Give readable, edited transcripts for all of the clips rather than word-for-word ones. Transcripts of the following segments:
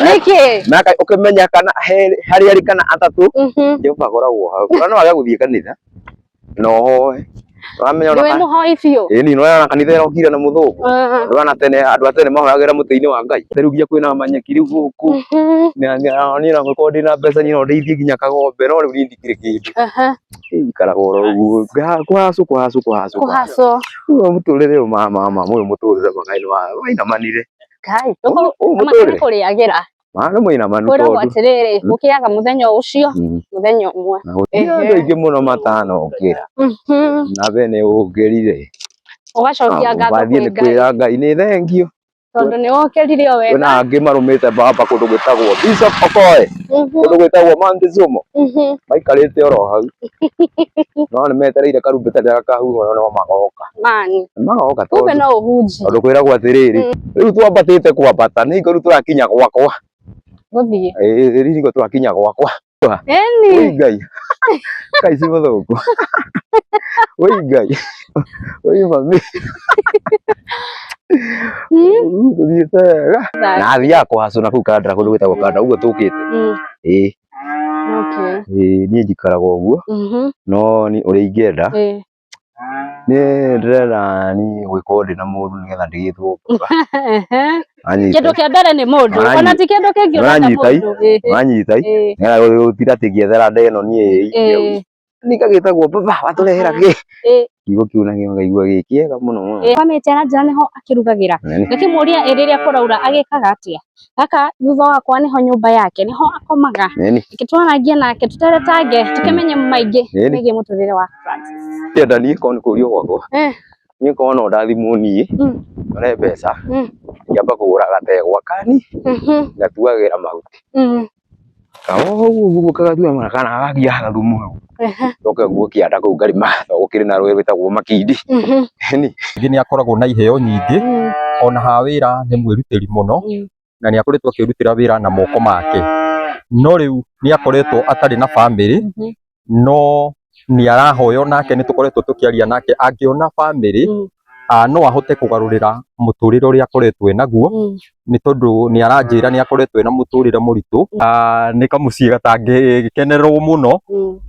Nĩkĩ? Mĩaka ũkĩmenya kana harĩ erĩ kana atatũ. Jehova akoragwo hau. Ona no wage gũthiĩ kanitha na ũhoe. Ũramenya ona Nĩwe mũhoi biũ. Ĩni nĩ ũrona kanitha ĩrokire na mũthũngũ. Ndũrona tene andũ a tene mahoyagĩra mũtĩ-inĩ wa Ngai. Rĩu nginya kwĩna manyeki rĩu gũkũ. Na niĩ no ngorwo ndĩna mbeca niĩ no ndeithie nginya kagombe no rĩu niĩ ndikĩrĩ kĩndũ. Ikaraga oro ũguo kũhacũ kũhacũ kũhacũ. Kũhacũ. Ũyũ mũtũrĩre ũyũ ma ma ma ũyũ mũtũrĩre Ngai nĩ wainamanire. Ngai, Ũyũ nĩ mũtũrĩre. kũrĩagĩra. Ma nĩ mũinamanu Kwĩragwo tondũ. atĩrĩrĩ, gũkĩaga mũthenya ũcio, mũthenya ũmwe. Na gũtirĩ andũ aingĩ mũno matanokĩra. Na we nĩ ũkĩrire. Ũgacokia ngatho Bathiĩ kwĩ nĩ Ngai kwĩra Ngai nĩ thengiũ. tondũ nĩ wokĩrire o wega. Kwĩna angĩ marũmĩte baba kũndũ gwĩtagwo Bishop Okoe, kũndũ gwĩtagwo Mount Zumo, maikarĩte oro hau. No nĩ metereire karumbeta rĩrĩa gakahuhwo no magoka. Mani. Magoka Kumbe tondũ no ũhunjie. tondũ kwĩragwo atĩrĩrĩ, rĩu twambatĩte kwambata nĩ hingo rĩu tũrakinya gwakwa. Gũthiĩ. Ĩĩ rĩu hingo tũrakinya gwakwa. Ĩni. Oi Ngai. Ngai si mũthũngũ. Oi Ngai. Oi mami. Tũthiĩte wega. Na thiaga kũhacũ na kũu Kandara kũndũ gwĩtagwo Kandara ũguo tũkĩte. Ĩĩ. Okay. Ĩĩ niĩ njikaraga ũguo no niĩ ũrĩa ingĩenda niĩ ndĩrenda niĩ gũgĩkorwo ndĩna mũndũ nĩgetha ndigĩtwo baba. Wanyita Kĩndũ kĩa mbere nĩ mũndũ, ona ti kĩndũ kĩngĩ ũrenda Wanyita mũndũ. Wanyita nĩgetha gũtira atĩ ngĩethera nda ĩno niĩ ningagĩtagwo baba watũrehera kĩ kiugo kĩu nakĩo ngaigua gĩ kĩega mũno mũno. Kwamĩte aranjĩra nĩho akĩrugagĩra. Ngakĩmũria ĩ rĩrĩa kũraura agĩkaga atĩa? Gaka thutha wakwa nĩho nyũmba yake, nĩho akomaga. Reke twarangie nake tũteretange tũkĩmenye maingĩ megiĩ mũtũrĩre wa Francis. Ndĩrenda niĩ korwo nĩ kũrio gwakwa niĩ korwo no ndathimwo niĩ nyone mbeca ingĩamba kũgũra gategwa kani ngatuagĩra mahuti ũguo kagatua kana gagakia gathumu hau njoke nguo kĩanda kũu ngarĩma tondũ gũkĩrĩ na rũĩ rwĩtagwo Makindi. Ĩni. Ningĩ nĩ akoragwo na iheo nyingĩ ona ha wĩra nĩ mwĩrutĩri mũno na nĩ akoretwo akĩrutĩra wĩra na moko make. No rĩu nĩ akoretwo atarĩ na bamĩrĩ no nĩ arahoya onake nĩ tũkoretwo tũkĩaria nake angĩona bamĩrĩ no ahote kũgarũrĩra mũtũrĩre ũrĩa akoretwo enaguo nĩ tondũ nĩ aranjĩra nĩ akoretwo ena mũtũrĩre mũritũ. Nĩ kamũciĩ gatangĩkenererwo mũno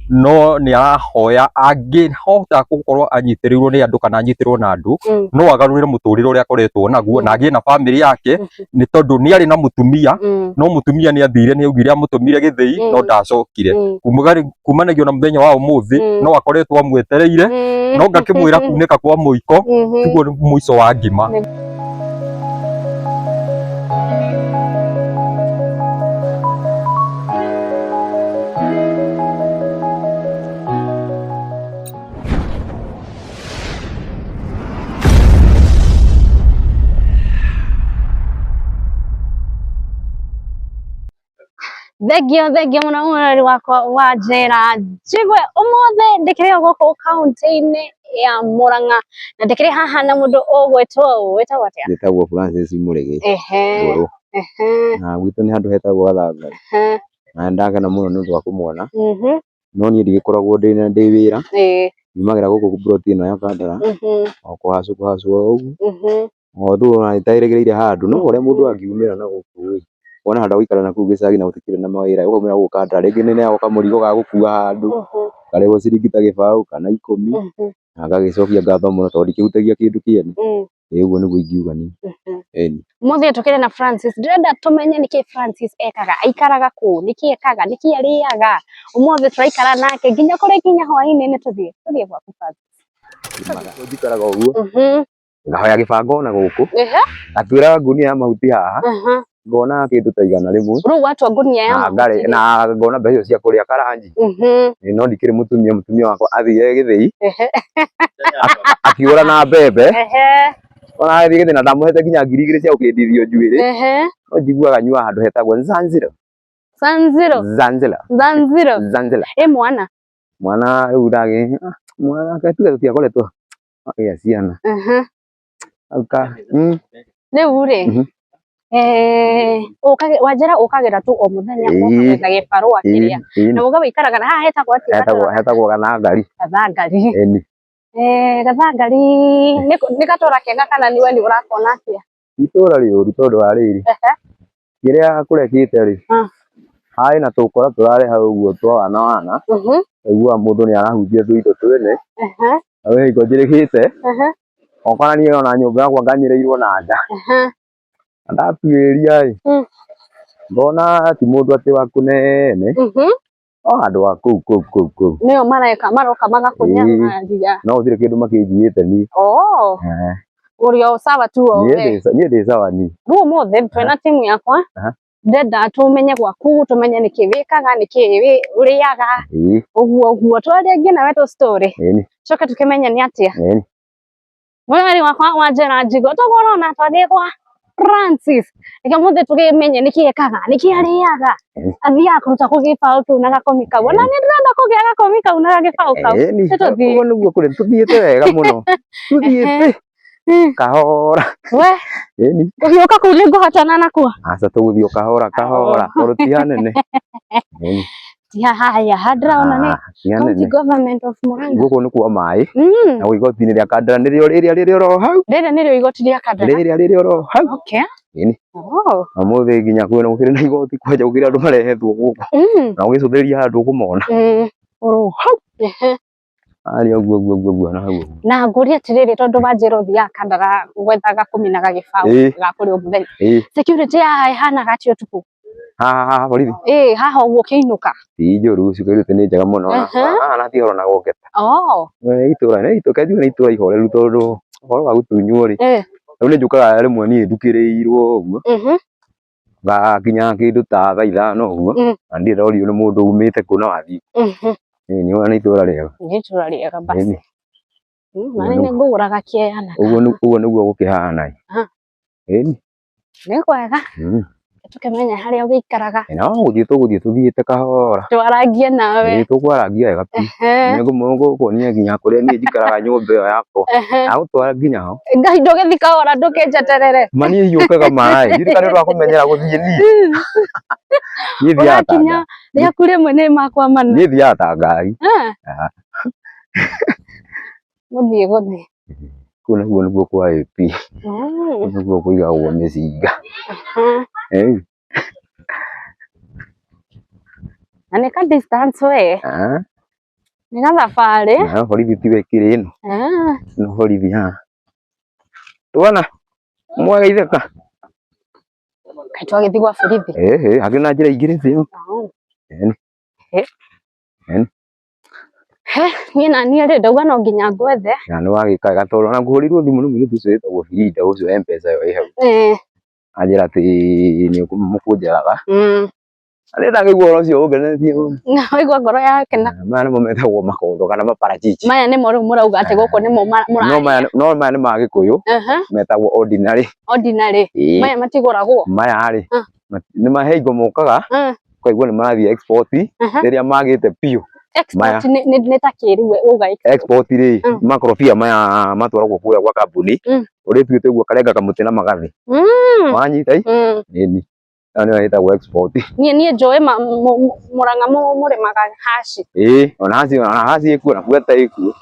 no nĩ arahoya angĩhota gũkorwo anyitĩrĩirwo nĩ andũ kana anyitĩrwo na andũ no agarũrĩre mũtũrĩre ũrĩa akoretwo naguo na agĩe na bamĩrĩ yake nĩ tondũ nĩ arĩ na mũtumia no mũtumia nĩ athire nĩ augire amũtũmire gĩthĩi no ndacokire. Kumanagia na mũthenya wa ũmũthĩ no akoretwo amwetereire no ngakĩmwĩra kunĩka kwa mũiko tiguo mũico wa ngima. Thengio thengio mũno mwĩrori wakwa wa njĩra njigwe ũmũthĩ ndĩkĩrĩ o gũkũ kaunti-inĩ ya Murang'a na ndĩkĩrĩ haha na mũndũ ũgwĩtwo ũũ wĩtagwo atĩa? Njĩtagwo Francis Mũrĩgĩ Ngũrũ na gwitũ nĩ handũ hetagwo Gathangari na nĩndakena mũno nĩ ũndũ wa kũmuona no niĩ ndigĩkoragwo ndĩ wĩra nyumagĩra gũkũ mburoti ĩno ya Kandara o kũhacũ kũhacũ o ũguo although ona ĩterĩgĩrĩire handũ no ũrĩa mũndũ angiumĩra na gũkũ ĩ wona handũ ha gũikara na kũu gĩcagi na gũtikĩrĩ na mawĩra ũkaumĩra gũkũ Kandara rĩngĩ nĩ neagwo kamũrigo ga gũkua handũ karĩhwo ciringi ta gĩbaũ kana ikũmi na ngagĩcokia ngatho mũno tondũ ndikĩhutagia kĩndũ kĩene. Ĩĩ ũguo nĩguo ingiuga niĩ. Ĩni. Ũmũthĩ tũkĩrĩ na Francis ndĩrenda tũmenye nĩkĩ Francis ekaga aikaraga kũ nĩkĩ ekaga nĩkĩ arĩaga ũmũthĩ tũraikara nake nginya kũrĩ nginya hwainĩ nĩ tũthiĩ tũthiĩ gwaku Francis. Njikaraga ũguo ngahoya gĩbango na gũkũ ngatuĩra ngunia ya mahuti haha ngona kĩndũ ta 100. Rĩu watua ngunia ya mahuti na ngona mbeca icio cia kũrĩa karanji. No ndikĩrĩ mũtumia, mũtumia wakwa athire gĩthĩi akiũra na mbembe ona agĩthiĩ gĩthĩi na ndamũhete nginya 2000 cia gũkĩndithio njuĩrĩ no njiguaga nyuaga handũ hetagwo Nzanziro. Zanziro. Zanzila. Zanziro. Zanzila. Ĩ mwana? Mwana rĩu ndagĩ mwana tuge tũtiakoretwo agĩa ciana. Rĩu rĩ wanjĩra ũkagĩra tu o mũthenya ũkagĩra gĩbarũa kĩrĩa na uga wĩikaraga na haha hetagwo atĩa? Hetagwo Gathangari. Gathangari. Gathangari nĩ gatũra kega kana nĩwe nĩ ũrakona atĩa? Ti itũra rĩũru tondũ wa rĩrĩ, Kĩrĩa kũrekĩte rĩ, harĩ na tũkora tũrarĩ hau ũguo twa wana wana, ũiguaga mũndũ nĩ arahutia tũindo twene, na wĩ hingo njĩrĩgĩte, okana niĩ ona nyũmba yakwa nganyĩrĩirwo na nja. Na ndatuĩria ĩ, ngona ti mũndũ atĩ wa kũnene, no andũ a kũu kũu kũu kũu. Nĩo mareka maroka magakũnyamaria. No gũtirĩ kĩndũ makĩnjiyĩte niĩ. Oh. Ũrĩ o sawa tu o Niĩ we. Niĩ ndĩ sawa niĩ. Rĩu ũmũthĩ twĩna timu yakwa. Ndenda tũmenye gwaku, tũmenye nĩkĩ wĩkaga, nĩkĩ ũrĩaga, ũguo ũguo twarie nawe tũ story. Coke tũkĩmenye nĩ atĩa. Mwĩrori wakwa wa njĩra njigo toguo ũrona twathiĩ kwa Francis. Reke ũmũthĩ tũkĩmenye nĩkĩ ekaga, nĩkĩ arĩaga, athiaga kũruta kũ gĩbaũ kĩu na gakomi kau. Ona niĩ ndĩrenda kũgĩa gakomi kau na gagĩbaũ kau. Nĩtũthiĩ. Ũguo nĩguo kũrĩ, tũthiĩte wega mũno. Tũthiĩte kahora. We. Gũgĩũka kũu nĩngũhotana nakuo. Aca tũgũthiĩ o kahora kahora tondũ ti hanene. Ti haya, haha ndĩraona nĩ County Government of Murang'a. Gũkũ nĩ kwa maĩ. Na igoti-inĩ rĩa Kandara nĩrĩo rĩrĩa rĩrĩ oro hau. Rĩrĩ nĩrĩo igoti rĩa Kandara. Rĩrĩa rĩrĩ oro hau. Okay. Ũmũthĩ nginya kwĩna gũkĩrĩ na igoti kwanja gũkĩrĩ andũ marehetwo gũkũ. Na ũgĩcũthĩrĩria handũ ũkũmona. Oro hau. Harĩa ũguo ũguo ũguo ũguo na hau ũguo. Na ngũrie atĩrĩrĩ tondũ wanjĩra ũthiaga Kandara gwetha gakũmi na gagĩbaũ ga kũrĩa o mũthenya. Security ya haha ĩhanaga atĩa ũtukũ? Haha borithi? Ĩĩ haha ũguo ũkĩinũka. Ti njũru, security nĩ njega mũno. Haha na ti ũhoro na gũketa. Itũra nĩ itũra, nĩ itũra ihoreru tondũ ũhoro wa gũtunywo rĩ, rĩu nĩ njũkaga rĩmwe niĩ ndukĩrĩirwo ũguo. Ngakinya kĩndũ ta thaa ithano ũguo, na ndirĩ ndorio nĩ mũndũ umĩte kũ na wathiĩ kũ. Nĩ wona nĩ itũra rĩega. Nĩ itũra rĩega basi. Na nĩ ngũgũraga kĩeya na. Ũguo nĩguo gũkĩhana. Nĩ kwega. Tũkĩmenye harĩa ũgĩikaraga. No gũthiĩ tũgũthiĩ tũthiĩte kahora. Twarangie nawe. Ĩĩ tũkwarangia wega biũ. Nĩngũkuonia nginya kũrĩa niĩ njikaraga nyũmba ĩyo yakwa. Ndagũtwara nginya ho. Ngai ndũgĩthiĩ kahora ndũkĩnjeterere. Ma niĩ hiũkaga maĩ. Ndiũĩ kana nĩ ũndũ wa kũmenyera gũthiĩ niĩ. Niĩ thiaga ta Ũrakinya rĩaku rĩmwe nĩ makwamana. Niĩ thiaga ta ngari. Gũthiĩ gũthiĩ. Kũu nakuo nĩkuo kwa AP. Kũu nĩkuo kũigagwo mĩcinga. Na nĩ ka distance we. Nĩ gathabarĩ. Na borithi tiwe ĩkĩrĩ ĩno. Ĩno borithi haha. Twana mwageithĩka. Kaĩ twagĩthiĩ gwa borithi? Ĩĩ hakĩrĩ na njĩra ingĩ rĩu. Niĩ na niĩ rĩ ndauga no nginya ngwethe. Na nĩ wagĩka wega tondũ ona ngũhũrĩirwo thimũ nĩ mũirĩtu ũcio wĩtagwo Frida ũcio wa M-Pesa ĩyo ĩ hau. Anjĩra atĩ nĩ mũkũnjeraga. Na nĩ ndakĩigua ũhoro ũcio ũngenetie mũno. Na waigua ngoro yakena. Maya nĩmo metagwo makondo kana maparachichi. Maya nĩmo rĩu mũrauga atĩ gũkũ nĩmo mũrarĩa. No maya nĩ ma Gĩkũyũ metagwo ordinary. Ordinary. Maya matigũragwo. Maya rĩ nĩ mahe hingo mokaga ũkaigua nĩ marathiĩ export rĩrĩa magĩte biũ. Export nĩ ta kĩ rĩu wauga export? Export rĩ makorobia maya matwaragwo kũrĩa gwa kambuni ũrĩa ĩtuĩte ũguo karenga kamũtĩ na magathĩ. Wanyita ĩ? Ĩni. Ĩyo nĩyo ĩtagwo export. Niĩ njũĩ Murang'a mũrĩmaga haci. Ĩĩ ona haci ona haci ĩkuo na buata ĩkuo.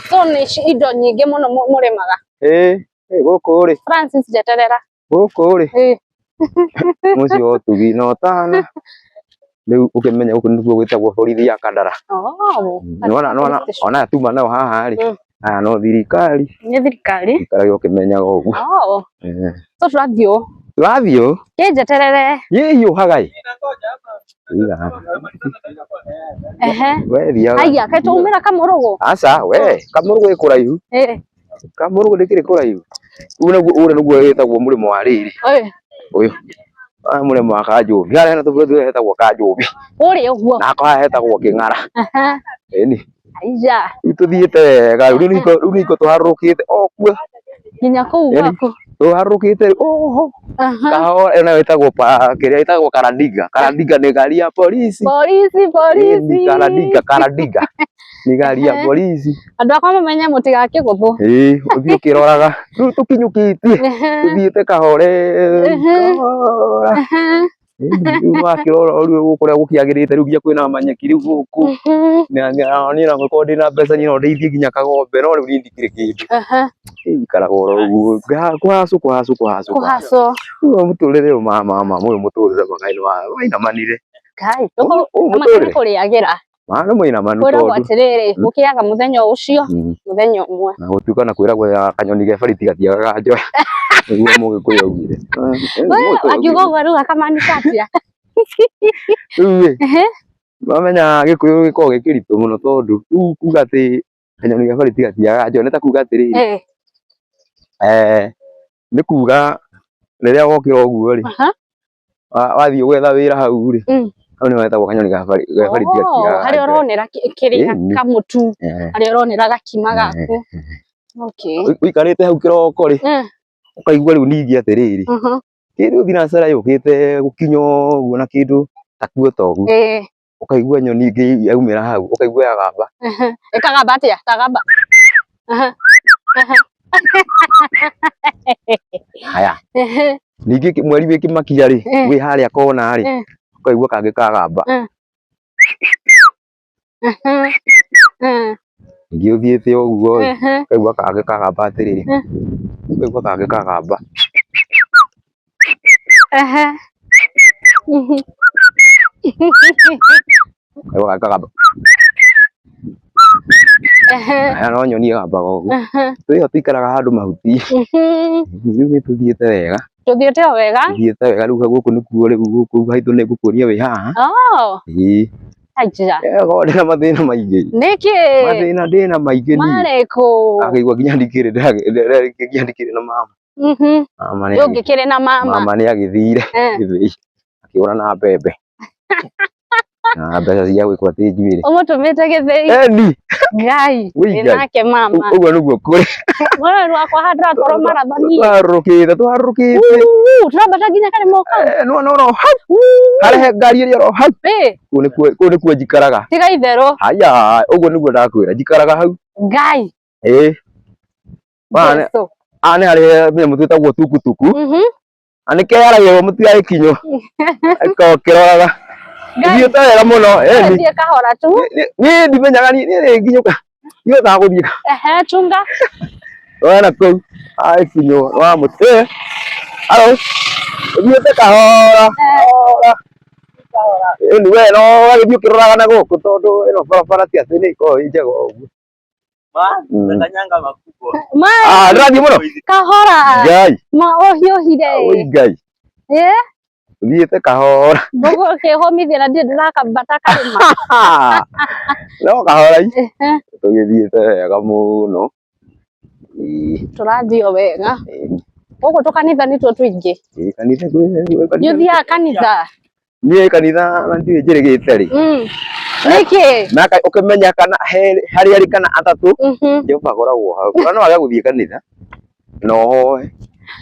So nĩ indo nyingĩ mũno mũrĩmaga. Ĩĩ gũkũ rĩ. Francis njeterera. Gũkũ rĩ. Mũciĩ wa ũtugi na ũtana. Rĩu ũkĩmenya gũkũ nĩkuo gwĩtagwo borithi ya Kandara. Nĩwona nĩwona ona aya tuma nao haha rĩ. Aya no thirikari. Nĩ thirikari. Ikarage ũkĩmenyaga ũguo. So tũrathiĩ ũũ. Tũrathiĩ ũũ. Kĩnjeterere. Niĩ hiũhaga ĩ. We thiaga. Haiya, kaĩ twaumĩra Kamũrũgũ? Aca, we Kamũrũgũ ĩ kũraihu. Kamũrũgũ ndĩkĩrĩ kũraihu. Ũũ nĩguo ũrĩa nĩguo wĩtagwo mũrĩmo wa rĩrĩ. Ũyũ. Aya mũrĩmo wa Kanjũbi. Harĩa hena tũbũrũri hetagwo Kanjũbi. Kũrĩa ũguo. Na haha hetagwo Kĩng'ara. Ĩni. Aiya. Rĩu tũthiĩte wega. Rĩu nĩ hingo tũharũrũkĩte o kuo. Nginya kũu gwaku. Tũharũrũkĩte oho. Kahora ĩno ĩtagwo kĩrĩa ĩtagwo Karadiga. Karadiga nĩ ngari ya polisi. Polisi, polisi. Karadiga, Karadiga. Nĩ ngari ya polisi. Andũ akwa mamenye mũtigakĩgũthwo. Ĩĩ, ũthiĩ ũkĩroraga. Rĩu tũkinyũkĩtie. Tũthiĩte kahoreri kahora. Rĩu wakĩrora rĩu gũkũ ũrĩa gũkĩagĩrĩte rĩu nginya kwĩna manyeki rĩu gũkũ. Na niĩ no ngĩkorwo ndĩna mbeca niĩ no ndĩithie nginya kagombe no rĩu niĩ ndikĩrĩ kĩndũ. Ikaraga oro ũguo kũhacũ kũhacũ kũhacũ. Kũhacũ. Ũyũ mũtũrĩre ũyũ mama mama ũyũ mũtũrĩre magai nĩ wainamanire. Ngai, nĩ kũrĩagĩra. Ma nĩ mũinamanu Kwĩragwo atĩrĩrĩ, gũkĩaga mũthenya ũcio, mũthenya ũmwe. Na gũtuĩka na kwĩragwo kanyoni ke bariti gatiagaga njoya. Nĩguo Mũgĩkũyũ augire. Akiuga ũguo rĩu akamaanisha atĩa? Rĩu ĩ, wamenya Gĩkũyũ gĩkoragwo gĩ kĩritũ mũno tondũ rĩu kuga atĩ kanyoni ge bariti gatiagaga njoya nĩ ta kuga atĩrĩrĩ, nĩ kuga rĩrĩa wokĩra ũguo rĩ, wathiĩ gwetha wĩra hau rĩ, hau nĩho hetagwo kanyoni ga bariti gatiagaga. Harĩa ũronera kĩrĩa kamũtu, harĩa ũronera gakima gaku. Okay. Ũikarĩte hau kĩroko rĩ, ũkaigua rĩu ningĩ atĩrĩrĩ, kĩndũ thinacara yũkĩte gũkinya ũguo na kĩndũ ta kuota ũguo, ũkaigua nyoni ĩngĩ yaumĩra hau, ũkaigua yagamba. Ĩkagamba atĩa? Kagamba. Haya. Ningĩ mweri wĩ kĩmakia rĩ, wĩ harĩa kona rĩ, ũkaigua kangĩ kagamba. Ningĩ ũthiĩte ũguo rĩ, ũkaigua kangĩ kagamba atĩrĩrĩ, ũkaigua kangĩ kagamba. Ũkaigua kangĩ kagamba. Aya no nyoni ĩgambaga ũguo. Twĩho tũikaraga handũ mahuti. Rĩu nĩ tũthiĩte wega. Tũthiĩte o wega. Tũthiĩte wega rĩu gũkũ nĩkuo rĩu gũkũ haitũ nĩ ngũkuonia wĩ haha. Ĩĩ. Aja. Korwo ndĩna mathĩna maingĩ. Nĩkĩ? Mathĩna ndĩna maingĩ niĩ. Marĩkũ? Akĩigua nginya ndikĩrĩ nginya ndikĩrĩ na mama. Mama nĩ Ũngĩkĩrĩ na mama. Mama nĩ agĩthire gĩthĩi. Akĩũra na mbembe. Na mbeca cia gwĩkwo atĩ njuĩrĩ. Ũmũtũmĩte gĩthĩi. Eni. Ngai, Wĩ Ngai. nake mama. Ũguo nĩguo kũrĩ. Wewe rwakwa handũratwarwo marathoni. Tũharũrũkĩte tũharũrũkĩte. Tũrambata nginya karĩma kau. Nĩwona oro hau. Harĩa he ngari ĩrĩa oro hau. Kũu nĩkuo njikaraga. Tiga itherũ. Haya, ũguo nĩguo ndakwĩra njikaraga hau. Ngai. Ĩĩ. Haha nĩ harĩa nyamũ twĩtagwo tukutuku. Na nĩ keyaragĩrwo mũtigagĩkinywo. Gakoragwo kĩroraga. Thiĩte wega mũno. Thiĩ kahora tu. Niĩ ndimenyaga niĩ nĩ nginyũka. Ndihotaga gũthiĩ. Chunga. Wona kũu agĩkinywo wa mũtĩ. Halo. Ũthiĩte kahora. Kahora. Ĩni we no ũgagĩthiĩ ũkĩroraga na gũkũ tondũ ĩno barabara ti atĩ nĩ ĩkoragwo ĩ njega ũguo. Kanyanga makubwa. Ndĩrathiĩ mũno. Kahora. Ngai. Ma ũhiũhire. Oi Ngai. Thiĩte kahora. Mbũgũ ũkĩhũmithia na ndirĩ ndĩrakambata karĩma. No kahora i. Tũgĩthiĩte wega mũno. Tũrathiĩ o wega. Gũkũ tũkanitha nĩtuo tũingĩ. Kanitha Nĩ ũthiaga kanitha? Niĩ kanitha na ndirĩ njĩrĩgĩte rĩ. Nĩkĩ? Na ũkĩmenya kana harĩ erĩ kana atatũ, Jehova akoragwo hau. Ona no wage gũthiĩ kanitha na ũhoe.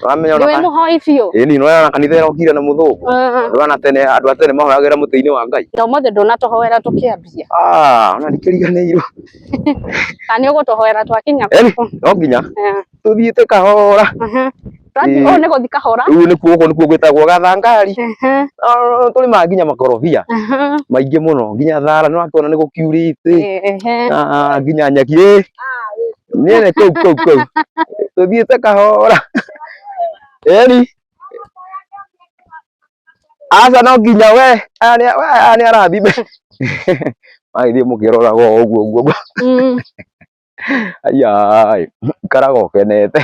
Wamenya ona Nĩwe mũhoi biũ. Ĩni, nĩwona kanitha ĩrokire na mũthũngũ. Nĩwona tene andũ a tene mahoyagĩra mũtĩ-inĩ wa Ngai. Na ũmũthĩ ndũnatũhoera tũkĩambia. Ona ndikĩriganĩirwo. Kana nĩ ũgũtũhoera twakinya Ĩni, no nginya. Tũthiĩte kahora. Ũũ nĩ gũthiĩ kahora. Rĩu nĩkuo gũkũ nĩkuo gwĩtagwo gathangari. Tũrĩmaga nginya makorobia maingĩ mũno nginya thara nĩwakĩona nĩ gũkiurĩte. Nginya nyeki. Niĩ nĩ kũu kũu kũu. Tũthiĩte kahora. Ĩni. Aca no nginya we aya nĩ arathime. Magĩthiĩ mũkĩroraga ũguo ũguo. Aya, ikaraga ũkenete.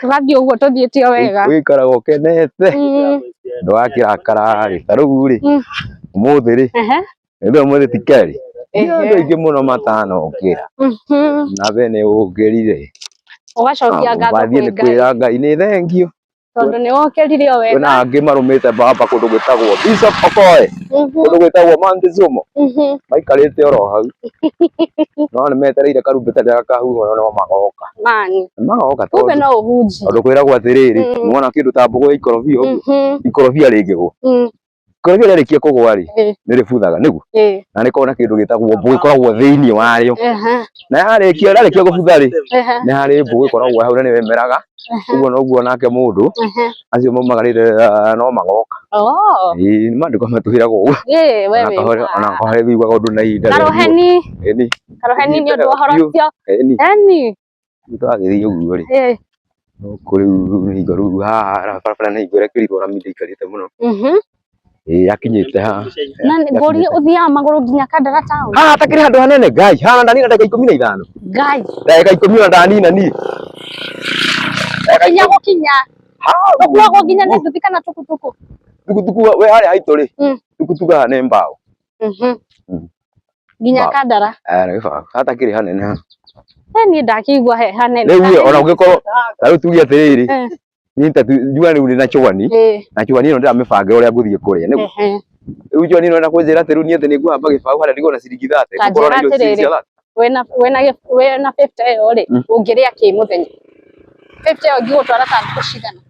Tũrathiĩ ũguo tũthiĩte o wega. Ũikaraga ũkenete. Ndũgakĩrakara rĩ. Ta rĩu rĩ, ũmũthĩ rĩ, nĩ ũmũthĩ ti kerĩ. Andũ aingĩ mũno matanokĩra. Nawe nĩ ũkĩrire. Ũgacokia ngatho kwĩ Ngai. Kwĩra Ngai nĩ thengio. Tondũ nĩ wokĩrire o wega. Kwĩna angĩ marũmĩte baba kũndũ gwĩtagwo Bishop Okoe. Kũndũ gwĩtagwo Mount Zumo. Maikarĩte oro hau. No nĩ metereire karumbeta rĩrĩa gakahuhwo no magoka. Mani. Magoka Kumbe no ũhunjie. Tondũ kwĩragwo atĩrĩrĩ, nĩwona kĩndũ ta mbũgũ ya ikorobia ũguo. Ikorobia rĩngĩgwa. Ikorobia rĩarĩkia kũgwa rĩ, nĩ rĩbuthaga nĩguo, na nĩ koragwo na kĩndũ gĩtagwo mbũ gĩkoragwo thĩinĩ warĩo, na yarĩkia rĩarĩkia gũbutha rĩ, nĩ harĩ mbũ ĩkoragwo hau na nĩyo ĩmeraga. Ũguo noguo nake mũndũ acio maumagarĩte no magoka. Ĩĩ nĩ maandĩko matwĩraga ũguo. Ona kahore wĩiguaga ũndũ na ihinda. Karoheni. Karoheni nĩ ũndũ wa ũhoro ũcio. Ĩni. Twagĩthiĩ ũguo rĩ, gũkũ rĩu hingo rĩu haha barabara nĩ hingo ĩrekĩrirwo rami ndĩikarĩte mũno. Ĩĩ yakinyĩte haha. Na ngũrie ũthiaga magũrũ nginya Kandara town? Haha hatakĩrĩ handũ hanene Ngai, haha ndanina ndagĩka 15. Ngai. Ndagĩka 10 na ndanina niĩ. Nginya gũkinya. Ũkuagwo nginya nĩ nduthi kana tukutuku? Tukutuku we harĩa haitũ rĩ, tukutuku haha nĩ mbaũ. Nginya Kandara. Nĩ gĩbaũ. Hatakĩrĩ hanene haha. Niĩ ndakĩigua he hanene. Rĩu ona ũngĩkorwo ta rĩu tuge atĩrĩrĩ, niĩ ta njuga rĩu ndĩna chwani, na chwani ĩno ndĩramĩbangĩra ũrĩa ngũthiĩ kũrĩa nĩguo. Rĩu chwani ĩno ĩna kũnjĩra atĩ rĩu niĩ atĩ nĩngũhamba gĩbaũ harĩa ndigwo na ciringi 30, ngũkorwo na irio ciringi cia 30. Wĩna wĩna 50 ĩyo rĩ, ũngĩrĩa kĩ mũthenya? 50 ĩyo ĩngĩgũtwara ta thikũ cigana?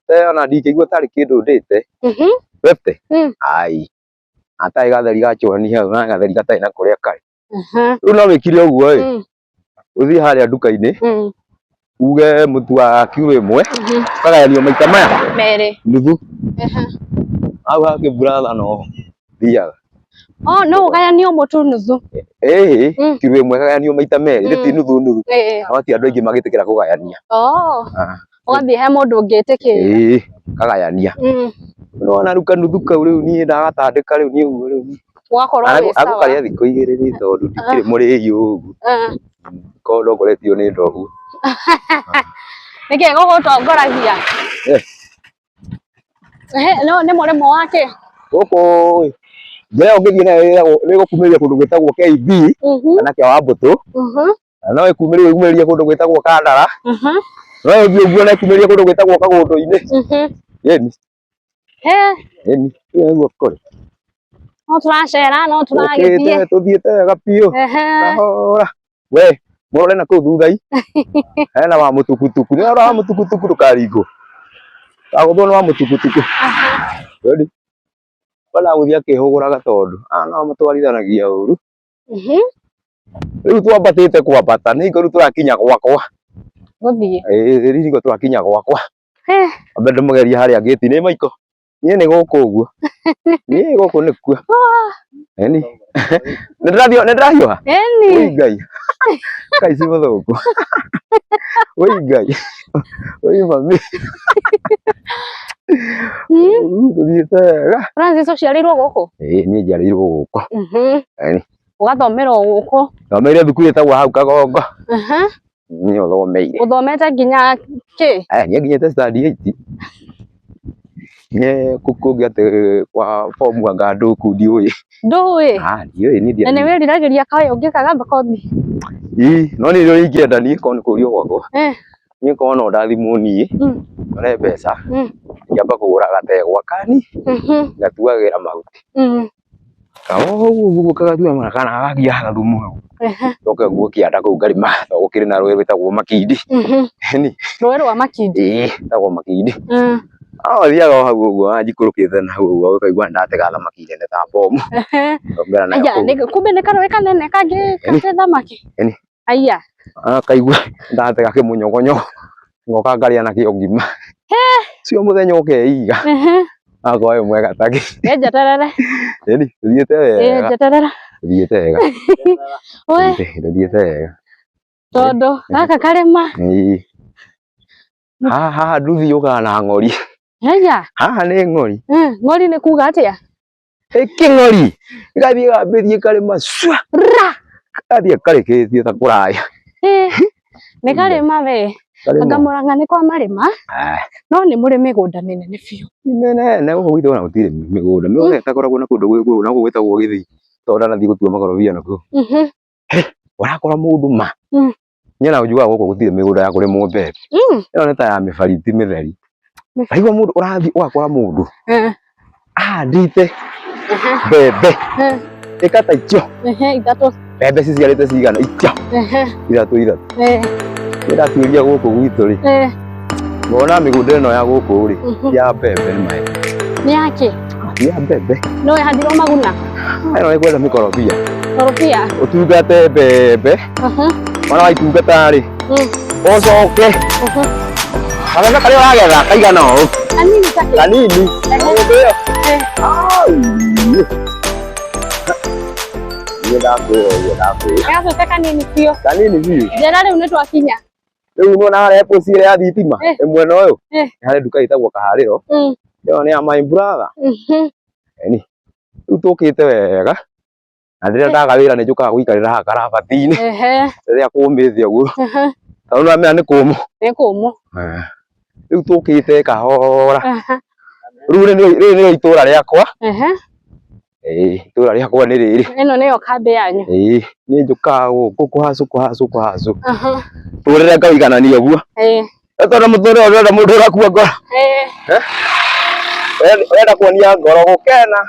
50 ona ndingĩigua tarĩ kĩndũ ndĩte. 50? Ai. Atarĩ gatheri ga chwani hau, na gatheri gatarĩ na kũrĩa karĩ. Rĩu no wĩkire ũguo ĩ, ũthiĩ harĩa nduka-inĩ, uge mũtu wa kiro ĩmwe, ũkagayanio maita maya merĩ, nuthu. Hau hakĩ brother no thiaga. Oh, no ũgayanio mũtu nuthu. Ĩĩ, kiro ĩmwe ĩkagayanio maita merĩ, ĩrĩ ti nuthu nuthu. No ti andũ aingĩ magĩtĩkĩra kũgayania. Ũgathiĩ he mũndũ ũngĩtĩkĩra. Ĩĩ, kagayania. Nĩwona rĩu kanuthu kau rĩu niĩ ndagatandĩka rĩu niĩ ũguo rĩu. Ũgakorwo wĩ sawa. Agũkarĩa thikũ igĩrĩ nĩ tondũ ndikĩrĩ mũrĩi ũguo. Korwo ndongoretio nĩ ndoguo. Nĩkĩ gũgũtongoragia? No nĩ mũrĩmo wake? Gũkũ ĩ, njĩra ĩyo ũngĩthiĩ nayo nĩ ĩgũkumĩria kũndũ gwĩtagwo KB kana kĩa Wambũtũ. Na no ĩkumĩrie ĩkumĩrie kũndũ gwĩtagwo Kandara. No ĩthiĩ ũguo na ĩkumĩrie kũndũ gwĩtagwo Kagũndũ-inĩ. Ĩni. Ĩni, nĩguo kũrĩ. No tũracera, no tũragĩthiĩ. Tũthiĩte wega biũ. Kahora. We, mũrore na kũu thutha-i. Hena wa mũtukutuku. Nĩ ũrora wa mũtukutuku ndũkaringwo. Ndagũthwo nĩ wa mũtukutuku. Ĩni. Ona gũthiĩ akĩhũgũraga tondũ aya nao matwarithanagia ũru. Rĩu twambatĩte kwambata, nĩ hingo rĩu tũrakinya gwakwa. Gũthiĩ. Ĩĩ, rĩu hingo tũrakinya gwakwa. Ambe ndĩmũgerie harĩa ngĩti-inĩ Maiko. Niĩ nĩ gũkũ ũguo. Niĩ gũkũ nĩkuo. Ĩni. Nĩ ndĩrahiũha? Ĩni. Ũi Ngai. Ngai ci mũthũngũ. Ũi Ngai. Ũi mami. Tũthiĩte wega. Francis ũciarĩirwo gũkũ? Ĩĩ niĩ njiarĩirwo gũkũ. Ĩni. Ũgathomera o gũkũ? Thomeire thukuru ĩtagwo hau Kagongo. Niĩ ũthomeire. Ũthomete nginya kĩ? Aya niĩ nginyĩte standard 8. Niĩ kũngĩ atĩ kwa form anga ndũku ndiũĩ. Ndũĩ? Ndiũĩ niĩ Na nĩ wĩriragĩria kaĩ ũngĩka gatha kothi? Ĩĩ, no niĩ ũrĩa ingĩenda niĩ korwo nĩ kũrio gwakwa. Niĩ korwo no ndathimwo niĩ, nyone mbeca, ingĩamba kũgũra gategwa kani, ngatuagĩra mahuti. Ũguo kagatua mara kana gagakia gathumu hau. Njoke nguo kĩanda kũu ngarĩma tondũ gũkĩrĩ na rũĩ rwĩtagwo Makindi. Ĩni. Rũĩ rwa Makindi? Ĩĩ, rwĩtagwo Makindi. Thiaga o hau ũguo njikũrũkĩte na hau ũguo ũkaigua nĩndatega thamaki nene ta bomu. Ngongera nayo kũu. Kumbe nĩ karũĩ kanene kangĩ thamaki? Ĩni. Aya. Kaigua ndatega kĩmũnyogonyogo ngoka ngarĩa nakĩo ngima. Cio mũthenya ũkeiga. Akorwo wĩ mwega ta kĩ. Njeterere. Ĩni, tũthiĩte wega. Njeterera. Tũthiĩte wega. Tũthiĩte wega. Tondũ gaka karĩma. Ĩĩ. Haha nduthi yũkaga na ng'ori. Aya. Haha nĩ ng'ori. Ng'ori nĩ kuga atĩa? Ĩkĩng'ori. Gathiĩ gambĩtie karĩma cua. Ra. Gathiĩ karĩkĩtie ta kũraya. Nĩ karĩma we. Anga Murang'a nĩ kwa marĩma. No nĩ mũrĩ mĩgũnda mĩnene biũ. Mĩnene gũkũ gwitũ ona gũtirĩ mĩgũnda. Mĩgũnda ĩtakoragwo na kũndũ na gũkũ gwĩtagwo Gĩthii. Tondũ ndanathiĩ gũtua makorobia nakuo. Ũrakora mũndũ ma. Niĩ na njugaga gũkũ gũtirĩ mĩgũnda ya kũrĩmwo mbembe. Ĩno nĩ ta ya mĩbariti mĩtheri. Waigua mũndũ ũrathiĩ ũgakora mũndũ ahandĩte mbembe ĩka ta icio. Ithatũ. Mbembe ciciarĩte cigana icio. Ithatũ ithatũ. Niĩ ndatuĩria gũkũ gwitũ rĩ, ngona mĩgũnda ĩno ya gũkũ rĩ, ya mbembe nĩ maĩ. Nĩ yakĩ? Ya mbembe. No ĩhandirwo maguna. Ĩno nĩ kwenda mĩkorobia. Korobia. Ũtungate mbembe. Wona waitungata rĩ, ũcoke kameme karĩa ũragetha kaigana ũũ. Kanini takĩ. Kanini. Ĩyo. Niĩ ndakwĩra ũguo ndakwĩra. Gagatuĩka kanini biũ. Kanini biũ. Njĩra rĩu nĩ twakinya. Rĩu nĩwona harĩa post ĩrĩa ya thitima ĩmwena ũyũ nĩ harĩ nduka ĩtagwo Kaharĩro. Ĩyo nĩ ya my brother. Ĩni. Rĩu tũkĩte wega na rĩrĩa ndaga wĩra nĩ njũkaga gũikarĩra haha karabati-inĩ rĩrĩa kũmĩte ũguo tondũ nĩwamenya nĩ kũmũ. Nĩ kũmũ. Rĩu tũkĩte kahora. Rĩu rĩrĩ nĩrĩo itũra rĩakwa. Ĩĩ itũra rĩakwa nĩ rĩrĩ. Ĩno nĩyo kambĩ yanyu. Ĩĩ niĩ njũkaga gũkũ kũhacũ kũhacũ kũhacũ. Tũrĩre ngauiganania ũguo. Tondũ mũtũrĩre ũrenda mũndũ ũrakua ngoro. Ũrenda kuonia ngoro gũkena.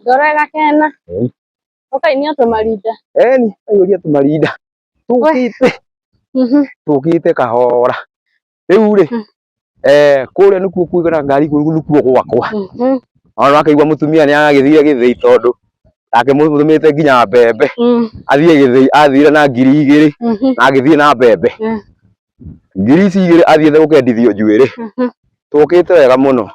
Ngoro ĩgakena. Ũkainia tũmarinda. Ĩni, ũkaiyũria tũmarinda. Tũkĩte. Tũkĩte kahora. Rĩu rĩ, kũrĩa nĩkuo kũigana ngari kũu nĩkuo gwakwa. Ona wakaigua mũtumia nĩ aragĩthire gĩthĩi tondũ ndakĩmũtũmĩte nginya mbembe. Athiĩ gĩthĩi athire na 2,000 na agĩthiĩ na mbembe. 2,000 ici athiĩte gũkendithio njuĩrĩ. Tũkĩte wega mũno.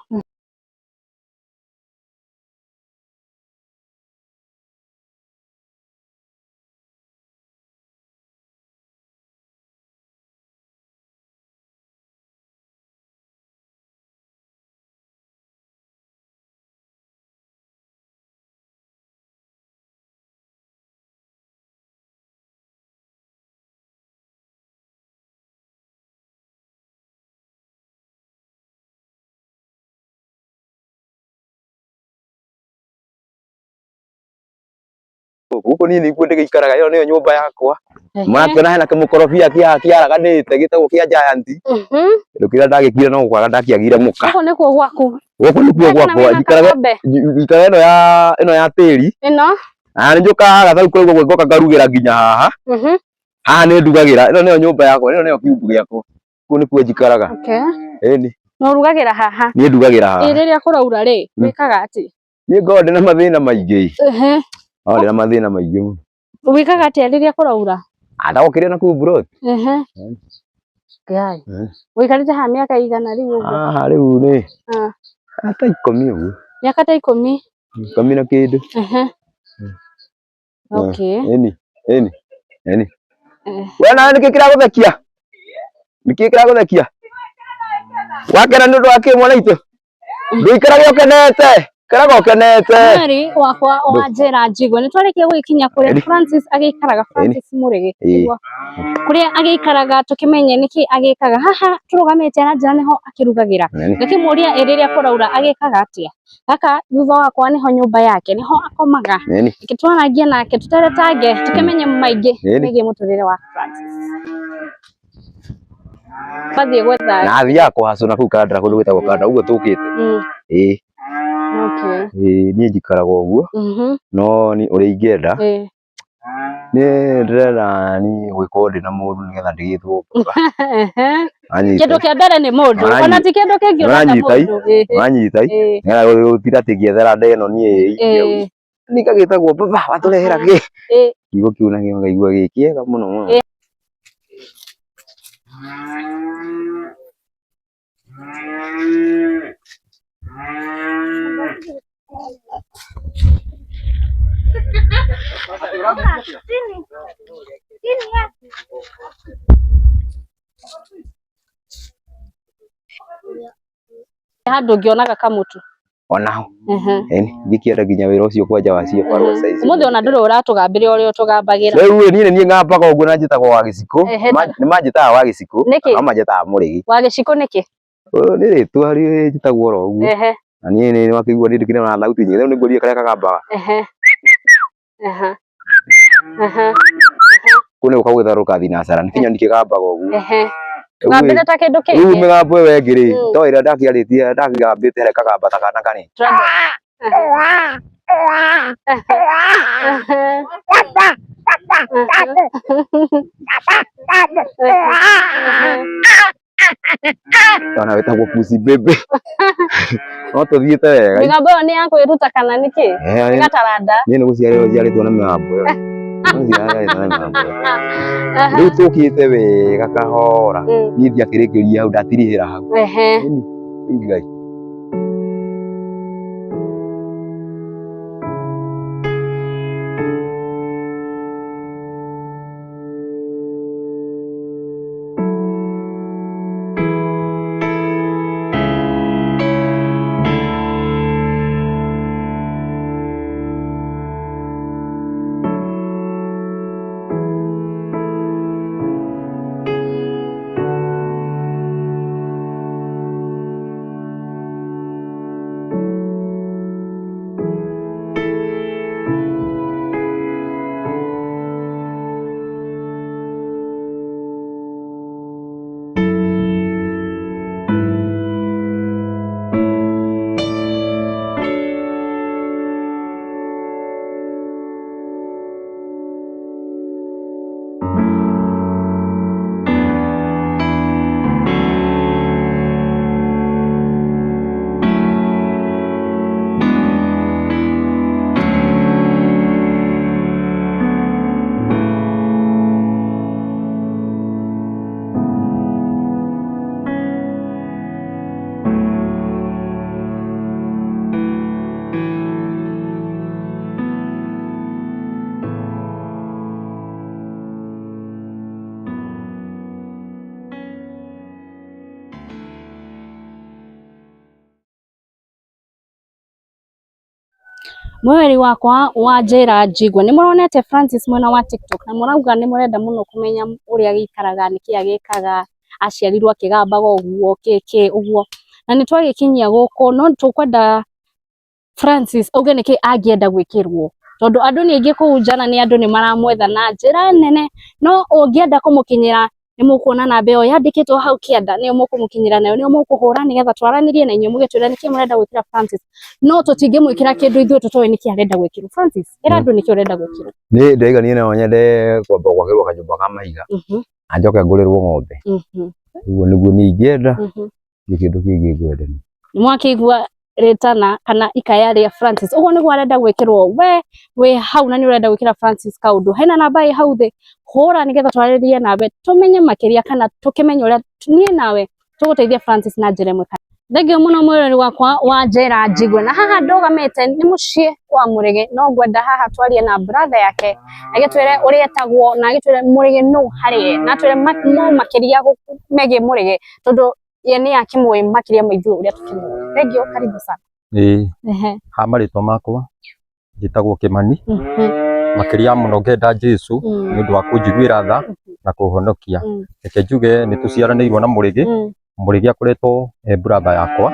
Gũkũ niĩ nĩkuo ndĩgĩikaraga, ĩyo nĩyo nyũmba yakwa. Mũrakĩona hena kĩmũkorobia kĩaraganĩte gĩtagwo kĩa Giant. Kĩndũ kĩrĩa ndagĩkire no kwaga ndakĩagire mũka. Gũkũ nĩkuo gwaku. Gũkũ nĩkuo gwakwa. Njikaraga ĩno ya tĩri. Ĩno. Na nĩ njũkaga gatarũ kũrĩa ũguo ngoka ngarugĩra nginya haha. Haha nĩ ndugagĩra. Ĩno nĩyo nyũmba yakwa, ĩno nĩyo kiumbu gĩakwa. Kũu nĩkuo njikaraga. Ĩni. Na ũrugagĩra haha? Niĩ ndugagĩra haha. Ĩ rĩrĩa kũraura rĩ, wĩkaga atĩa? Niĩ ngoragwo ndĩna mathĩna maingĩ. Ndĩna mathĩna maingĩ mũno. Wĩkaga atĩa rĩrĩa kũraura? Ndagũkĩrĩa na kũu mburoti. Ngai. Ũikarĩte haha mĩaka igana rĩu ũguo? Haha rĩu nĩ ta 10 ũguo. Mĩaka ta 10? 10 na kĩndũ. Okay. Ĩni, ĩni, ĩni. We nawe nĩkĩ kĩragũthekia? Nĩkĩ kĩragũthekia? Wakena nĩ ũndũ wa kĩ mwana witũ? Ndũikarage ũkenete. Ikaraga ũkenete. Mweri wakwa wa njĩra njigwe nĩ twarĩkia gũgĩkinya kũrĩa Francis agĩikaraga, Francis Mũrĩgĩ kũrĩa agĩikaraga tũkĩmenye nĩkĩ agĩkaga. Haha tũrũgamĩte aranjĩra nĩho akĩrugagĩra. Ngakĩmũria ĩ rĩrĩa kũraura agĩkaga atĩa. Gaka thutha wakwa nĩho nyũmba yake, nĩho akomaga. Reke twarangie nake tũteretange tũkĩmenye maingĩ megiĩ mũtũrĩre wa Francis. Mathiĩ gwetha. Na athiaga kũhacũ na kũu Kandara kũndũ gwĩtagwo Kandara ũguo tũkĩte. Ĩĩ. Ĩĩ niĩ njikaraga ũguo no niĩ ũrĩa ingĩenda niĩ ndĩrenda niĩ gwĩkorwo ndĩna mũndũ nĩgetha ndigĩtwo baba. Kĩndũ kĩa mbere nĩ mũndũ ona ti kĩndũ kĩngĩ ũrenda mũndũ. Wanyita nĩgetha gũtinda atĩ ngĩethera nda ĩno niĩ niĩ ngagĩtagwo baba watũrehera kĩ. Kiugo kĩu nakĩo ngaigua gĩ kĩega mũno mũno. Handũ ngĩonaga kamũtu. Onaho. Ĩni ngĩkĩenda nginya wĩra ũcio kwanja wa cibarũa thaa ici. Ũmũthĩ ona ndũrĩ ũratũgambĩra ũrĩa ũtũgambagĩra. Rĩu niĩ nĩ niĩ ngambaga ũguo na njĩtagwo wa gĩcikũ. Nĩ manjĩtaga wa gĩcikũ. Nĩkĩ? No manjĩtaga Mũrĩgĩ. Wa gĩcikũ nĩkĩ? Nĩ rĩtwa njĩtagwo oro ũguo. Na niĩ nĩ wakĩigua niĩ ndikĩrĩ na thauti nyingĩ. Rĩu nĩ ngũrie karĩa kagambaga. Kũu nĩ gũka gwĩtharũka thinacara. Nĩ kĩnyoni kĩgambaga ũguo. Tũgambĩre ta kĩndũ kĩngĩ. Rĩu mĩgambo ĩyo ĩngĩ rĩ, to ĩrĩa ndakĩarĩtie ndakĩgambĩte harĩa kagamba ta kana kanini. Ona wĩtagwo Pusi Baby. No tũthiĩte wega. Mĩgambo ĩyo nĩ ya kwĩruta kana nĩ kĩ? Nĩ gataranda. Niĩ nĩ gũciarĩrwo njiarĩtwo na mĩgambo ĩyo. Njiarĩtwo na mĩgambo ĩyo. Rĩu tũkĩte wega kahora. Niĩ ndiakĩrĩkĩria hau ndatirihĩra hau. Ngai. Mwĩrori wakwa wa njĩra njigua nĩ mũronete Francis mwena wa TikTok na mũrauga nĩ mũrenda mũno kũmenya ũrĩa gĩikaraga nĩkĩ agĩkaga aciarirwo akĩgambaga ũguo kĩ ũguo na nĩ twagĩkinyia gũkũ no tũkwenda Francis auge nĩkĩ angĩenda gwĩkĩrwo tondũ andũ nĩ aingĩ kũu nja na nĩ andũ nĩ maramwetha na njĩra nene no ũngĩenda kũmũkinyĩra nĩ mũkuona namba ĩyo yandĩkĩtwo hau kĩanda nĩyo mũkũmũkinyĩra nayo nĩyo mũkũhũra nĩgetha twaranĩrie na inyuĩ mũgĩtwĩra nĩkĩ mũrenda gwĩkĩra Francis no tũtingĩmwĩkĩra kĩndũ ithuĩ tũtoĩ nĩkĩ arenda gwĩkĩrwo. Francis ĩra andũ nĩkĩ ũrenda gwĩkĩrwo. Niĩ ndĩraiga niĩ no nyende kwamba gwakĩrwo kanyũmba ka mahiga na njoke ngũrĩrwo ng'ombe. Ũguo nĩguo niĩ ingĩenda, ndirĩ kĩndũ kĩngĩ ngwenda niĩ. Nĩ mwakĩigua rĩtana kana ikaya rĩa Francis ũguo nĩguo arenda gwĩkĩrwo. We wĩ hau na nĩ ũrenda gwĩkĩra Francis kaũndũ, hena namba ĩ hau thĩ, hũra nĩgetha twarĩrie nawe tũmenye makĩria kana tũkĩmenye ũrĩa niĩ nawe tũgũteithia Francis na njĩra ĩmwe. Thengiũ mũno mwĩrori wakwa wa njĩra njigue na haha ndũgamĩte nĩ mũciĩ kwa Mũrĩgĩ no ngwenda haha twarie na brother yake agĩtwĩre ũrĩa etagwo na agĩtwĩre Mũrĩgĩ nũ harĩ ye na atwĩre mo makĩria megiĩ Mũrĩgĩ tondũ ye nĩ akĩmũĩ makĩria ma ithuĩ ũrĩa tũkĩmũĩ. Thengiũ, karibu sana. Ĩĩ, ha marĩtwa makwa njĩtagwo Kĩmani, makĩria mũno ngenda Jesũ nĩ ũndũ wa kũnjiguĩra tha na kũhonokia. Reke njuge nĩ tũciaranĩirwo na Mũrĩgĩ, Mũrĩgĩ akoretwo e brother yakwa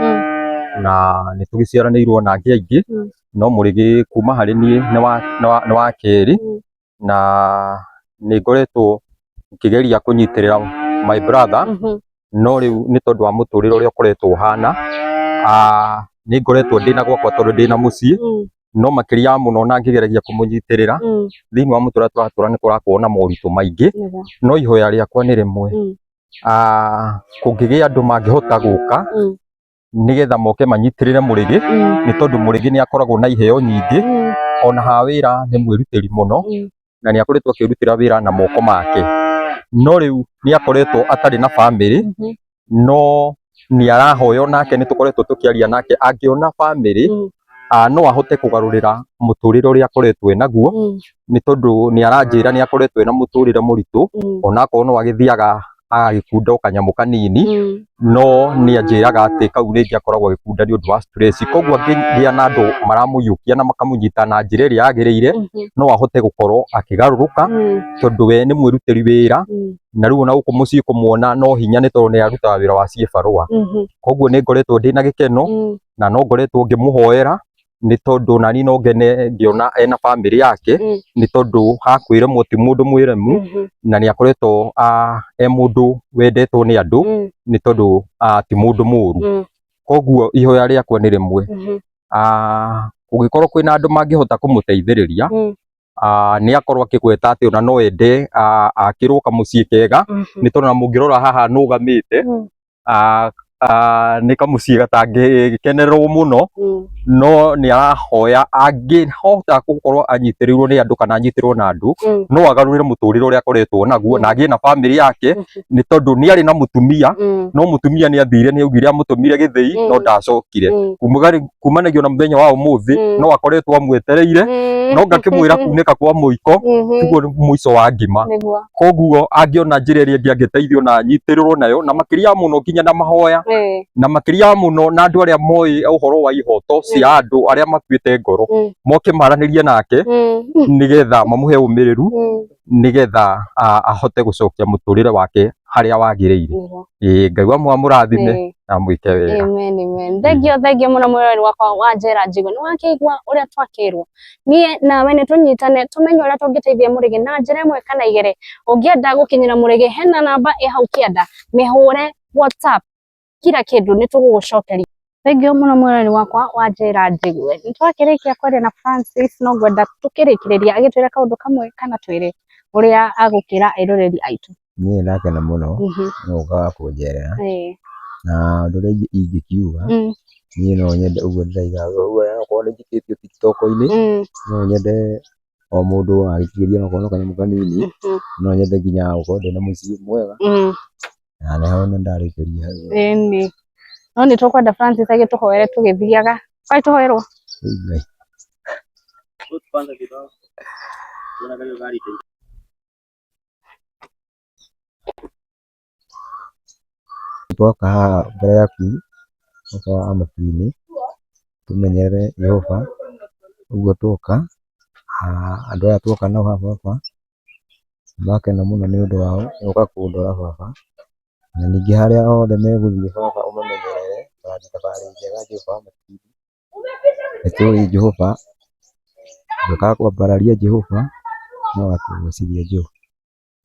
na nĩ tũgĩciaranĩirwo na angĩ aingĩ, no Mũrĩgĩ kuma harĩ niĩ nĩ wa kerĩ na nĩ ngoretwo ngĩgeria kũnyitĩrĩra my brother no rĩu nĩ tondũ wa mũtũrĩre ũrĩa ũkoretwo ũhana, nĩ ngoretwo ndĩna gwakwa tondũ ndĩna mũciĩ, no makĩria mũno na ngĩgeragia kũmũnyitĩrĩra thĩinĩ wa mũtũrĩre tũratũra nĩ kũrakorwo na moritũ maingĩ, no ihoya rĩakwa nĩ rĩmwe, kũngĩgĩa andũ mangĩhota gũka nĩgetha moke manyitĩrĩre Mũrĩgĩ, nĩ tondũ Mũrĩgĩ nĩ akoragwo na iheo nyingĩ, ona ha wĩra nĩ mwĩrutĩri mũno na nĩ akoretwo akĩrutĩra wĩra na moko make, no rĩu nĩ akoretwo atarĩ na bamĩrĩ, no nĩ arahoya nake nĩ tũkoretwo tũkĩaria nake angĩona bamĩrĩ no ahote kũgarũrĩra mũtũrĩre ũrĩa akoretwo enaguo, nĩ tondũ nĩ aranjĩra nĩ akoretwo ena mũtũrĩre mũritũ, onakorwo no agĩthiaga agagĩkunda o kanyamũ kanini, no nĩ anjĩraga atĩ kau rĩngĩ akoragwo agĩkunda nĩ ũndũ wa stress, koguo angĩgĩa na andũ maramũiyũkia na makamũnyita na njĩra ĩrĩa yagĩrĩire, no ahote gũkorwo akĩgarũrũka tondũ we nĩ mwĩrutĩri wĩra, na rĩu ona gũkũ mũciĩ kũmuona no hinya nĩ tondũ nĩ arutaga wĩra wa ciĩbarũa, koguo nĩ ngoretwo ndĩna gĩkeno na no ngoretwo ngĩmũhoera nĩ tondũ nani no ngene ngĩona ena bamĩrĩ yake, nĩ tondũ hakwĩremwo ti mũndũ mwĩremu, na nĩ akoretwo e mũndũ wendetwo nĩ andũ, nĩ tondũ ti mũndũ mũru, koguo ihoya rĩakwa nĩ rĩmwe, kũngĩkorwo kwĩna andũ mangĩhota kũmũteithĩrĩria, nĩ akorwo akĩgweta atĩ ona no ende akĩrwo kamũciĩ kega, nĩ tondũ ona mũngĩrora haha nũgamĩte, Nĩ kamũciĩ gatangĩkenererwo mũno, no nĩ arahoya angĩhota gũkorwo anyitĩrĩirwo nĩ andũ kana anyitĩrwo na andũ, no agarũrĩre mũtũrĩre ũrĩa akoretwo naguo na agĩe na bamĩrĩ yake, nĩ tondũ nĩ arĩ na mũtumia, no mũtumia nĩ athire, nĩ augire amũtũmire gĩthĩi no ndacokire. Kumanagia na mũthenya wa ũmũthĩ no akoretwo amwetereire, no ngakĩmwĩra kunĩka kwa mũiko tiguo mũico wa ngima. Koguo angĩona njĩra ĩrĩa ĩngĩ angĩteithio na anyitĩrĩrwo nayo, na makĩria mũno nginya na mahoya, na makĩria mũno na andũ arĩa moĩ ũhoro wa ihoto cia andũ arĩa makuĩte ngoro, moke maranĩrie nake nĩgetha mamũhe ũmĩrĩru, nĩgetha ahote gũcokia mũtũrĩre wake harĩa wagĩrĩire. Ĩĩ, Ngai wa amũrathime na amwĩke wega. Amen, amen. Thengio, thengio mũno mwĩroreri wakwa wa Njĩra Njigũ. Nĩ wakĩigua ũrĩa twakĩrwo. Niĩ nawe nĩ tũnyitane tũmenye ũrĩa tũngĩteithia Mũrĩgĩ na njĩra ĩmwe kana igĩrĩ. Ũngĩenda gũkinyĩra Mũrĩgĩ hena namba ĩ hau kĩanda, mĩhũre WhatsApp, kila kĩndũ nĩ tũgũgũcokeria. Thengio mũno mwĩroreri wakwa wa Njĩra Njigũ. Nĩ twakĩrĩkia kwaria na Francis, no ngwenda tũkĩrĩkĩrĩria agĩtwĩra kaũndũ kamwe kana twĩrĩ ũrĩa agũkĩra eroreri aitũ. Niĩ ndakena mũno nĩ gũka kũnjerera, na ũndũ ũrĩa ingĩkiuga, niĩ no nyende ũguo ndĩraiga, ũguo okorwo nĩ njikĩtio TikTok-inĩ, no nyende o mũndũ agĩkiria onokorwo no kanyamũ kanini, no nyende nginya gũkorwo ndĩna mũciĩ mwega, na nĩho ndarĩkĩria hau. Ĩni. No nĩ tũkwenda Francis agĩtũhoere tũgĩthiaga. Kwani tũhoerwo? Ngai. Twoka haha mbere yaku Baba wa matu-inĩ, tũmenyerere Jehova ũguo twoka, andũ aya twoka nao haha baba, nĩndakena mũno nĩ ũndũ wao gũka kũndora baba, na ningĩ harĩa hothe megũthiĩ baba ũmamenyerere mathiĩ thabarĩ njega Jehova wa matu-inĩ. Nĩtũĩ Jehova ndũkaga kwambararia Jehova no atũgocithia Jehova.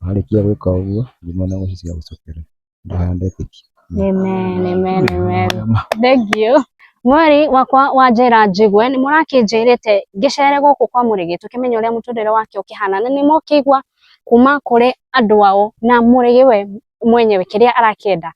Warĩkia gwĩka ũguo thima na mbeca cigagũcokerera. Ndũhandetĩkia. Amen, amen, amen. Thank you. Mweri wakwa wa njĩra njigue nĩ mũrakĩnjĩrĩte ngĩcere gũkũ kwa Mũrĩgĩ tũkĩmenye ũrĩa mũtũrĩre wake ũkĩhana, na nĩ mũkĩigua kuma kũrĩ andũ ao na Mũrĩgĩ we mwenyewe kĩrĩa arakĩenda.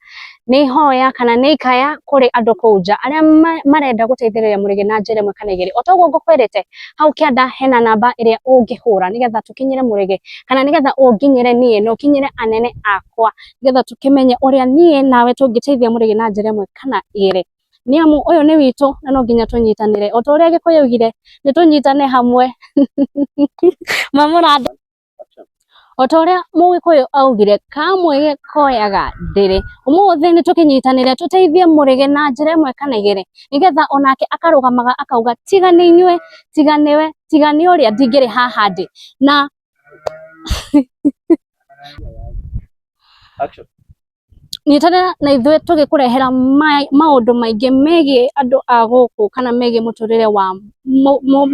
Nĩ ihoya kana nĩ ikaya kũrĩ andũ kũu nja arĩa marenda gũteithĩrĩria Mũrĩgĩ na njĩra ĩmwe kana igĩrĩ. O ta ũguo ngũkwĩrĩte hau kĩanda hena namba ĩrĩa ũngĩhũra nĩgetha tũkinyĩre Mũrĩgĩ kana nĩgetha ũnginyĩre niĩ na ũkinyĩre anene akwa nĩgetha tũkĩmenye ũrĩa niĩ nawe tũngĩteithia Mũrĩgĩ na njĩra ĩmwe kana igĩrĩ. Nĩ amu ũyũ nĩ witũ na no nginya tũnyitanĩre. O ta ũrĩa Gĩkũyũ augire nĩ tũnyitane hamwe. Mamũranda. O ta ũrĩa Mũgĩkũyũ augire kamwege koyaga ndĩrĩ. Ũmũthĩ nĩ tũkĩnyitanĩre tũteithie Mũrĩgĩ na njĩra ĩmwe kana igĩrĩ nĩgetha onake akarũgamaga akauga tiga nĩ inyuĩ, tiga nĩwe, tiga nĩ ũrĩa ndingĩrĩ haha ndĩ. Na nyitanĩra na ithuĩ tũgĩkũrehera maũndũ maingĩ megiĩ andũ a gũkũ kana megiĩ mũtũrĩre wa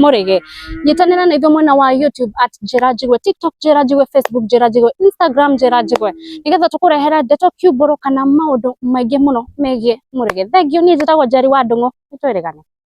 Mũrĩgĩ. Nyitanĩra na ithuĩ mwena wa YouTube at Njĩra Njigue, TikTok Njĩra Njigue, Facebook Njĩra Njigue, Instagram Njĩra Njigue, nĩgetha tũkũrehere ndeto kiumbũro kana maũndũ maingĩ mũno megiĩ Mũrĩgĩ. Thengiũ, niĩ njĩtagwo Njeri wa Ndung'u, nĩtwĩrĩgane.